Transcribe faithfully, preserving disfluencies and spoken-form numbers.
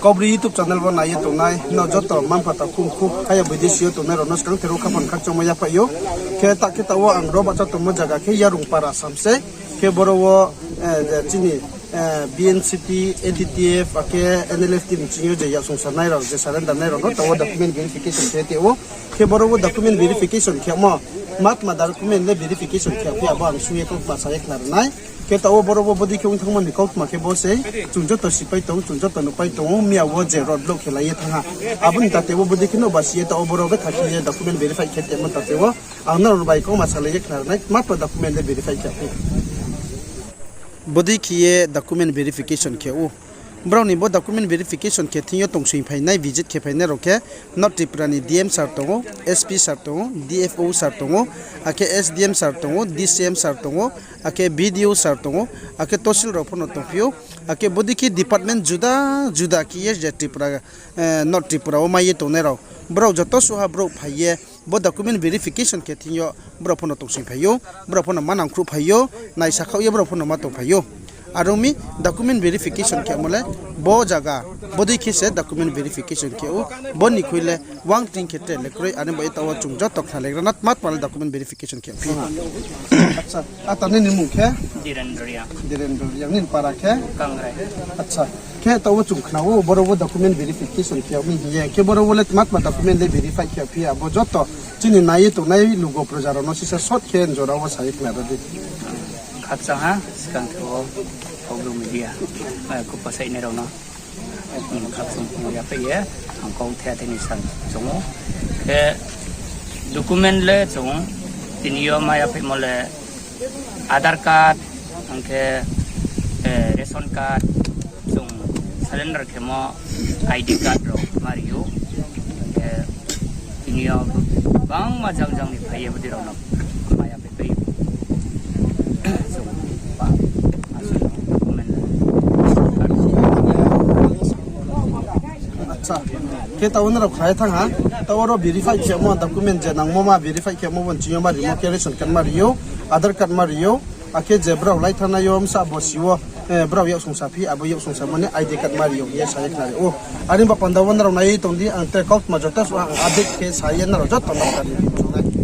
Kaubru YouTube channel wo nai ye tongnai no joto mma-mpha takhu mkhu, haya boidesi yo tongnai rao no skang ther wo khaphang khakchangmo yaphaih ou. Khe ta khe taoh wo ang ro bahcha tongmo zaga khe Yarung para sam sei. Khe boro wo, eh, je chini, eh, B N C T, N T T F, akhe N L F team ching yo je yaksungsarnai rao, je surrender nai rao no taoh wo document verification khe tei ou. Khe boro wo document verification khemo, tma tma document le verification khe phi abo ang sung ye kautma sa ye khna ri nai. Khe taoh wo boro wo bodei khe ong thanngmo ni kautma khe bo sei, chung joto sipai tong, chung joto nuhpai tong ou, miya wo je road block khe lai ye thanng ha. Abo ni tate wo bodei khe no basi ye taoh wo boro betha khe ye document verify khe tongmo tate wo, ang nrao bai kautma salai ye khna ri nai, tma tma document le verify khe phi. Bodei khe ye document verification khe ou. Brao ni bo document verification khe thing yo tongsoing phainai, visit khe phainai rao khe, North Tripura ni D M sir tong ou, S P sir tong ou, D F O sir tong ou, akhe S D M sir tong ou, D C M sir tong ou, akhe B D O sir tong ou, akhe tosil rao pho no tongphi ou, akhe bodei khe department juda juda khe ye je Tripura, eh, North Tripura wo mai ye tongnai rao, brao joto suha brouh phai ye, bo document verification khe thing yo brao pho no tongsoing phai ou, brao pho no manang khruh phai ou, naisa khaoh ye brao pho no ma tong phai ou. Are ong mi document verification khemo le bo zaga, bodei khe se document verification khe ou, bo ni khui le wang ting khe tre le kroi, are bai taoh wo chung joto khna legra na tma tma le document verification khe phi. Acha, ata nini mmung khe? Dhirendra Reang. Dhirendra Reang, nini para khe? Kangrai. Acha, khe taoh wo chung khna ou, boro wo document verification khe mi hing ye, khe boro wo le tma tma document le verify khe phi, abo joto chini nai ye tongnai lugo proja rao no sisa short khe jora wo sa ye khna ri di. Khakchang ha, skang khe wo, Kaubru media, eh, kupasainai rao no, hmm, khakchang phung yaphaih ye, ang kau the the ni san chung ou. Khe document le chung, tini yo ma yaphaihmo le, Aadhaar card, ang khe, eh, ration card, chung surrender khemo I D card rao ma ri ou. Khe tini yo bangma jang jang ni phai ye bodei rao no ma yaphaih pai ou. Chung pa, asuh document le. Acha, khe taoh wo nrao khna ye thanng ha, taoh wo ro verify khemo document je nangmo ma verify khemo bo ni ching yo ma rimo khe ration card ma ri ou, Aadhaar card ma ri ou, akhe je brao lai thanngnai yo bsa bo si wo, eh, brao yaksungsaphi, abo yaksungsamo ni I D card ma ri ou hing ye sa ye khna ri ou. Are ba panda wo nrao nai ye tong di, ang tre kautma joto suh ang update khe sa ye nrao joto no khna ri ou.